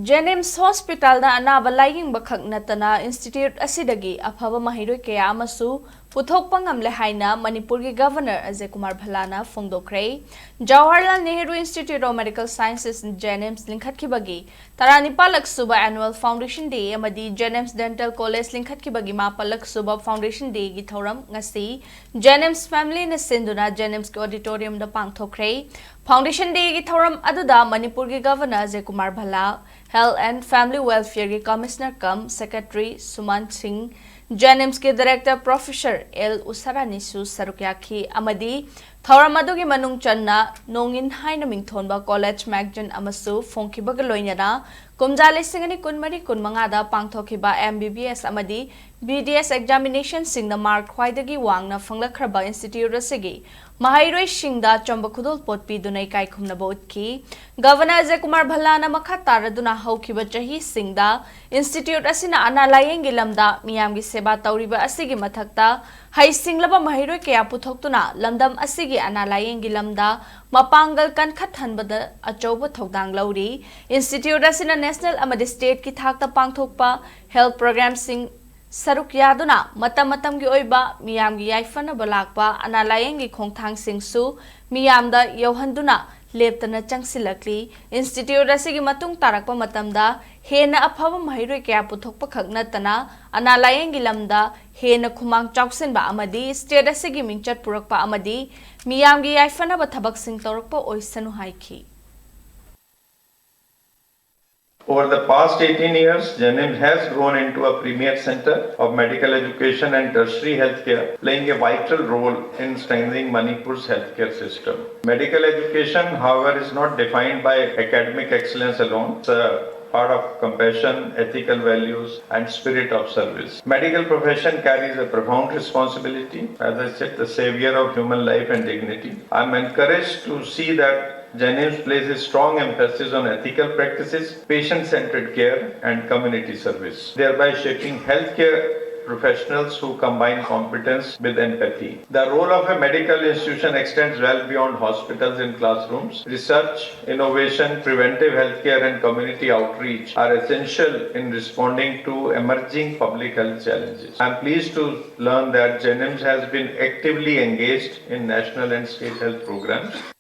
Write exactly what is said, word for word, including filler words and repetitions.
ꯖꯦꯅꯤꯝꯁ ꯍꯣꯁꯄꯤꯇꯥꯜꯗ ꯑꯅꯥꯕ ꯂꯥꯌꯦꯡꯕ ꯈꯛ ꯅꯠꯇꯅ ꯏꯟꯁꯇꯤꯇ꯭ꯌꯨꯠ ꯑꯁꯤꯗꯒꯤ ꯑꯐꯕ ꯃꯍꯩꯔꯣꯏ ꯀꯌꯥ ꯑꯃꯁꯨ ꯄꯨꯊꯣꯛꯄ ꯉꯝꯂꯦ ꯍꯥꯏꯅ ꯃꯅꯤꯄꯨꯔꯒꯤ ꯒꯚꯔꯅꯔ ꯑꯖꯌ ꯀꯨꯃꯥꯔ ꯚꯜꯂꯥꯅ ꯐꯣꯡꯗꯣꯛꯈ꯭ꯔꯦ꯫ Jawaharlal Nehru institute of medical sciences, JNIMS ꯂꯤꯡꯈꯠꯈꯤꯕꯒꯤ ꯇꯔꯥꯅꯤꯄꯥꯜꯂꯛ ꯁꯨꯕ ꯑꯦꯅꯨꯑꯦꯜ ꯐꯥꯎꯟꯗꯦꯁꯟ ꯗꯦ ꯑꯃꯗꯤ ꯖꯦꯅꯤꯝꯁ ꯗꯦꯟꯇꯦꯜ ꯀꯣꯂꯦꯖ ꯂꯤꯡꯈꯠꯈꯤꯕꯒꯤ ꯃꯥꯄꯜꯂꯛ ꯁꯨꯕ ꯐꯥꯎꯟꯗꯦꯁꯟ ꯗꯦꯒꯤ ꯊꯧꯔꯝ ꯉꯁꯤ ꯖꯦꯅꯤꯝꯁ ꯐꯦꯃꯤꯂꯤꯅ ꯁꯤꯟꯗꯨꯅ ꯖꯦꯅꯤꯝꯁꯀꯤ ꯑꯣꯗꯤꯇꯣꯔꯤꯌꯝꯗ ꯄꯥꯡꯊꯣꯛꯈ꯭ꯔꯦ꯫ ꯐꯥꯎꯟꯗꯦꯁꯟ ꯗꯦꯒꯤ ꯊꯧꯔꯝ ꯑꯗꯨꯗ ꯃꯅꯤꯄꯨꯔꯒꯤ governor Ajay Kumar Bhalla, Health and Family Welfare ꯒꯤ commissioner cum secretary Sumant Singh, ꯖꯦꯅꯤꯝꯁꯀꯤ ꯗꯥꯏꯔꯦꯛꯇꯔ ꯄ꯭ꯔꯣꯐꯦꯁꯔ ꯑꯦꯜ ꯎꯁꯥꯔꯥꯅꯤꯁꯨ ꯁꯔꯨꯛ ꯌꯥꯈꯤ ꯑꯃꯗꯤ ꯊꯧꯔꯝ ꯑꯗꯨꯒꯤ ꯃꯅꯨꯡ ꯆꯟꯅ ꯅꯣꯡꯏꯟ ꯍꯥꯏꯅ ꯃꯤꯡꯊꯣꯟꯕ ꯀꯣꯂꯦꯖ ꯃꯦꯒꯥꯖꯤꯟ ꯑꯃꯁꯨ ꯐꯣꯡꯈꯤꯕꯒ ꯂꯣꯏꯅꯅ ꯀꯨꯝꯖꯥ ꯂꯤꯁꯤꯡ ꯑꯅꯤ ꯀꯨꯟꯃꯔꯤ ꯀꯨꯟꯃꯉꯥꯗ ꯄꯥꯡꯊꯣꯛꯈꯤꯕ ꯑꯦꯝ ꯕꯤ ꯕꯤ ꯑꯦꯁ ꯑꯃꯗꯤ ꯕꯤ ꯗꯤ ꯑꯦꯁ ꯑꯦꯛꯖꯥꯃꯤꯅꯦꯁꯟꯁꯤꯡꯗ ꯃꯥꯔꯛ ꯈ꯭ꯋꯥꯏꯗꯒꯤ ꯋꯥꯡꯅ ꯐꯪꯂꯛꯈ꯭ꯔꯕ ꯏꯟꯁꯇꯤꯇ꯭ꯌꯨꯠ ꯑꯁꯤꯒꯤ ꯃꯍꯩꯔꯣꯏꯁꯤꯡꯗ ꯑꯆꯝꯕ ꯈꯨꯗꯣꯜꯄꯣꯠ ꯄꯤꯗꯨꯅ ꯏꯀꯥꯏ ꯈꯨꯝꯅꯕ ꯎꯠꯈꯤ꯫ ꯒꯚꯔꯅꯔ ꯑꯖꯌ ꯀꯨꯃꯥꯔ ꯚꯜꯂꯥꯅ ꯃꯈꯥ ꯇꯥꯔꯗꯨꯅ ꯍꯧꯈꯤꯕ ꯆꯍꯤꯁꯤꯡꯗ ꯏꯟꯁꯇꯤꯇ꯭ꯌꯨꯠ ꯑꯁꯤꯅ ꯑꯅꯥ ꯂꯥꯌꯦꯡꯒꯤ ꯂꯝꯗ ꯃꯤꯌꯥꯝꯒꯤ ꯁꯦꯕꯥ ꯇꯧꯔꯤꯕ ꯑꯁꯤꯒꯤ ꯃꯊꯛꯇ ꯍꯩꯁꯤꯡꯂꯕ ꯃꯍꯩꯔꯣꯏ ꯀꯌꯥ ꯄꯨꯊꯣꯛꯇꯨꯅ ꯂꯝꯗꯝ ꯑꯁꯤꯒꯤ ꯑꯅꯥ ꯂꯥꯌꯦꯡꯒꯤ ꯂꯝꯗ ꯃꯄꯥꯡꯒꯜ ꯀꯟꯈꯠꯍꯟꯕꯗ ꯑꯆꯧꯕ ꯊꯧꯗꯥꯡ ꯂꯧꯔꯤ꯫ ꯏꯟꯁꯇꯤꯇ꯭ꯌꯨꯠ ꯑꯁꯤꯅ ꯅꯦꯁꯅꯦꯜ ꯑꯃꯗꯤ ꯁ꯭ꯇꯦꯠꯀꯤ ꯊꯥꯛꯇ ꯄꯥꯡꯊꯣꯛꯄ ꯍꯦꯜꯊ ꯄ꯭ꯔꯣꯒ꯭ꯔꯥꯝꯁꯤꯡ ꯁꯔꯨꯛ ꯌꯥꯗꯨꯅ ꯃꯇꯝ ꯃꯇꯝꯒꯤ ꯑꯣꯏꯕ ꯃꯤꯌꯥꯝꯒꯤ ꯌꯥꯏꯐꯅꯕ ꯂꯥꯛꯄ ꯑꯅꯥ ꯂꯥꯌꯦꯡꯒꯤ ꯈꯣꯡꯊꯥꯡꯁꯤꯡꯁꯨ ꯃꯤꯌꯥꯝꯗ ꯌꯧꯍꯟꯗꯨꯅ ꯂꯦꯞꯇꯅ ꯆꯪꯁꯤꯜꯂꯛꯂꯤ꯫ ꯏꯟꯁꯇꯤꯇ꯭ꯌꯨꯠ ꯑꯁꯤꯒꯤ ꯃꯇꯨꯡ ꯇꯥꯔꯛꯄ ꯃꯇꯝꯗ ꯍꯦꯟꯅ ꯑꯐꯕ ꯃꯍꯩꯔꯣꯏ ꯀꯌꯥ ꯄꯨꯊꯣꯛꯄ ꯈꯛ ꯅꯠꯇꯅ ꯑꯅꯥ ꯂꯥꯌꯦꯡꯒꯤ ꯂꯝꯗ ꯍꯦꯟꯅ ꯈꯨꯃꯥꯡ ꯆꯥꯎꯁꯤꯟꯕ ꯑꯃꯗꯤ ꯁ꯭ꯇꯦꯠ ꯑꯁꯤꯒꯤ ꯃꯤꯡꯆꯠ ꯄꯨꯔꯛꯄ ꯑꯃꯗꯤ ꯃꯤꯌꯥꯝꯒꯤ ꯌꯥꯏꯐꯅꯕ ꯊꯕꯛꯁꯤꯡ ꯇꯧꯔꯛꯄ ꯑꯣꯏꯁꯅꯨ ꯍꯥꯏꯈꯤ꯫ Over the past eighteen years, JNIMS has grown into a premier center of medical education and tertiary healthcare, playing a vital role in strengthening Manipur's healthcare system. Medical education, however, is not defined by academic excellence alone. It's a part of compassion, ethical values, and spirit of service. Medical profession carries a profound responsibility. As I said, the savior of human life and dignity. I'm encouraged to see that JNIMS places strong emphasis on ethical practices, patient-centered care, and community service, thereby shaping healthcare professionals who combine competence with empathy. The role of a medical institution extends well beyond hospitals and classrooms. Research, innovation, preventive healthcare, and community outreach are essential in responding to emerging public health challenges. I'm pleased to learn that JNIMS has been actively engaged in national and state health programs.